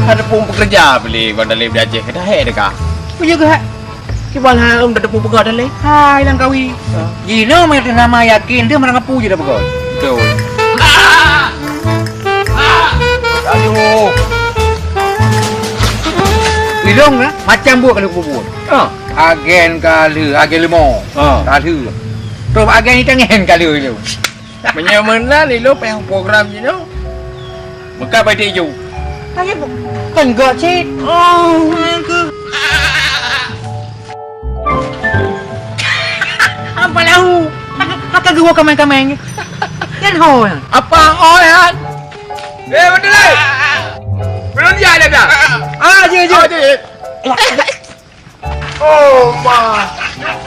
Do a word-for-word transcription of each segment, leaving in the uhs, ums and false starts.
Ada pun pekerja beli Bang Dalem di Aceh. Dah hek deka. Iya ke? Kiban ha em dah tepuk peugah Dalem. Hai Langkawi. Jinoe meunan nama yakin dia meurang apu je dah peugah. Betul. Aduh. Ilong lah macam buat kalau kubur. Ha. Agen ka lheueh, agen leumo. Ha. Ka lheueh. Terus agen ni tangen ka lheueh tu. Meunyoe meunan ilong payah program jinoe. Meukat batik ju. Ayo, kan gak cit. Oh, aku. Apa lahu? Haka geuwo kameng-kameng. Yan ho. Apa ho yan? Eh, betul eh? Belum dia ada dah. Ah, je, je. Oh, je. Oh, ma.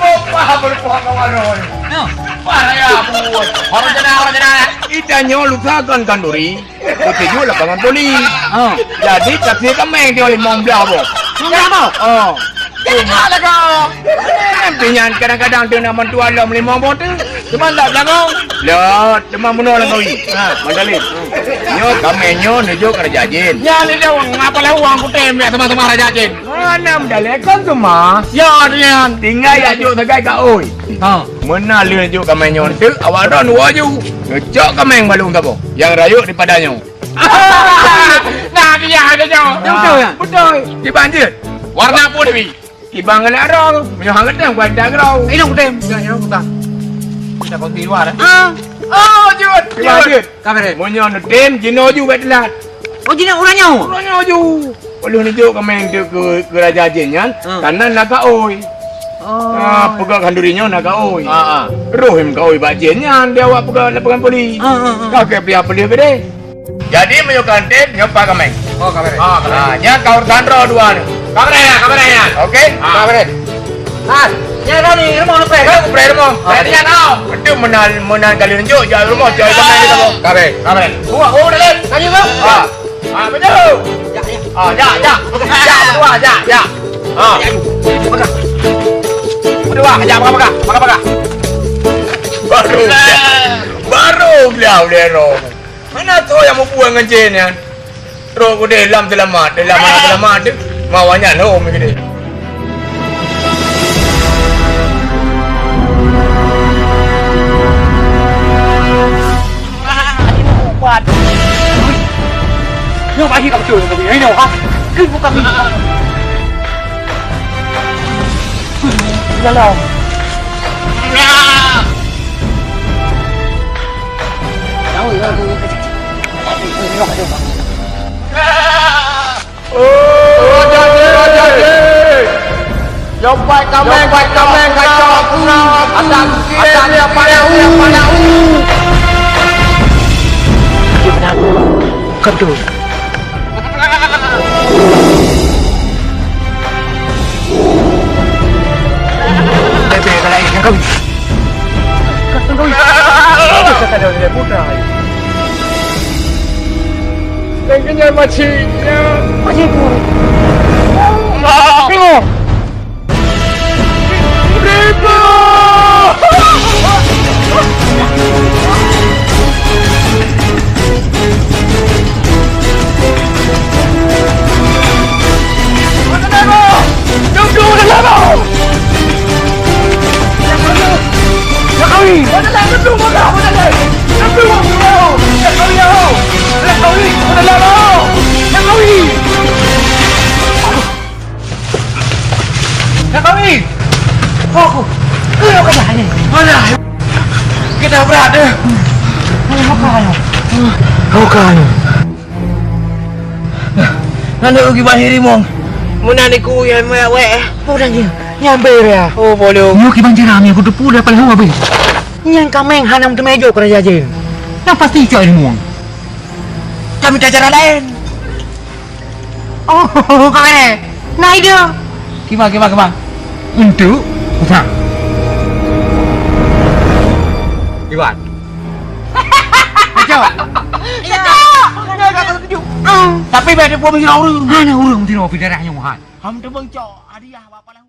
Oh, ma, berpuasa kawan oi. Parah ya, buat. Orang jenah, orang jenah. Kita nyoe lusa kan kanduri. Kutuju lapangan voli. Oh. Jadi tapi kameng dia oleh mong belah boh. Mong belah boh? Oh. Jadi mana kau? Tapi nyan kadang-kadang dia nak bantu alam limong boh tu. Cuma tak belakang. Lah, cuma menolak kau. Ha, mandalin. Nyoe kameng nyoe nujuk raja jin. Nyan dia ngapa lah uang kutem ya sama-sama raja jin. Mana meudaléh kon seumah? Ya, nyan. Tinggai jak jok sagai ka oi. Ha. Meunan lheueh jok kameng nyoe teuk, awak droe dua ju. Ngecok kameng balong saboh. Nyang rayeuk di padan nyoe. Nah, dia ada nyoe. Betul, ya? Betul. Kiban jeuet. Warna apa, Dewi? Kiban galak droe. Meunyoe hang geutem, gua dak droe. Inong geutem. Ya, inong geutem. Kita konti luar, eh? Ah. Oh, jeuet. Kiban jeuet. Kabaré. Meunyoe neutem, jinoe ju bèk teulat. Oh, jinoe uroe nyoe? Uroe nyoe ju. Ulôn neujok kameng teuk keu, keu raja jén nyan, hmm, karena na ka oi. Oh. Ah, peugah khanduri nyoe na ka oi. Ah, ah. Roh im ka oi bak jén nyan, di awak peugah lapangan poli. Ah, ah, ah. Ka keu pihak poli gede. Jadi, meunyoe ka tem, nyoe pa kameng. Oh, kabaré. Ah, kabaré. Ah, nyan ka urusan droe dua ni. Kabaré ya, kabaré ya. Oke? Ah. Kabaré. Nah, nyan dah ni, rumoh lepas. Kan, lepas rumoh. Ah, lepas nyan, ah. Itu menan, menan kali nunjuk, jak rumoh, cari kameng kita, boh. Kabaré. Kabaré. Buat, oh, dah, dah. Lanjut, bang. Ah. Ah, betul. Jak, jak. Ah, jak, jak. Jak, berdua, jak, jak. Ah. Pegang. Berdua, jak, pegang, pegang. Pegang, pegang. Baru. Baru beliau, beliau. Mana tu yang membuang ngencing, ya? Trok udeh lam selamat, lam mana selamat tu? Mawanya lom gede. Nyoe pagi ka beutôi nyoe, nyoe, ha? Keu buka pintu. Dalam. Raja jin, raja jin. Nyoe pat kameng, pat kameng kacau aku. Adak, adak dia pada u, pada u. Dia benar. Bukan betul. Bebe, kalau yang kau. Kau, kau. Kau kata dia putra. Dan kenyal macam macam tu. Tengok. Ribu. Nakawi! Aku! Kau kena ni! Mana? Kita berat deh! Mana kau kayu? Kau kayu! Nanda ugi bahiri mong. Muna niku yang mewek. Oh, dah ni. Nyampe ya. Oh, boleh. Nyo kiban jaram yang kutepu dah paling habis. Nyang kameng hanam temejo kerja jin. Yang pasti cok ilmu. Kami tak cara lain. Oh, kau eh. Nah, itu. Kiban, kiban, kiban. Untuk? Kiban. Kacau. Tapi bèk teupeu meusidroe ureueng. Hana ureueng meusidroe pih darah nyoe han. Ham teupeu cok hadiah bak palang.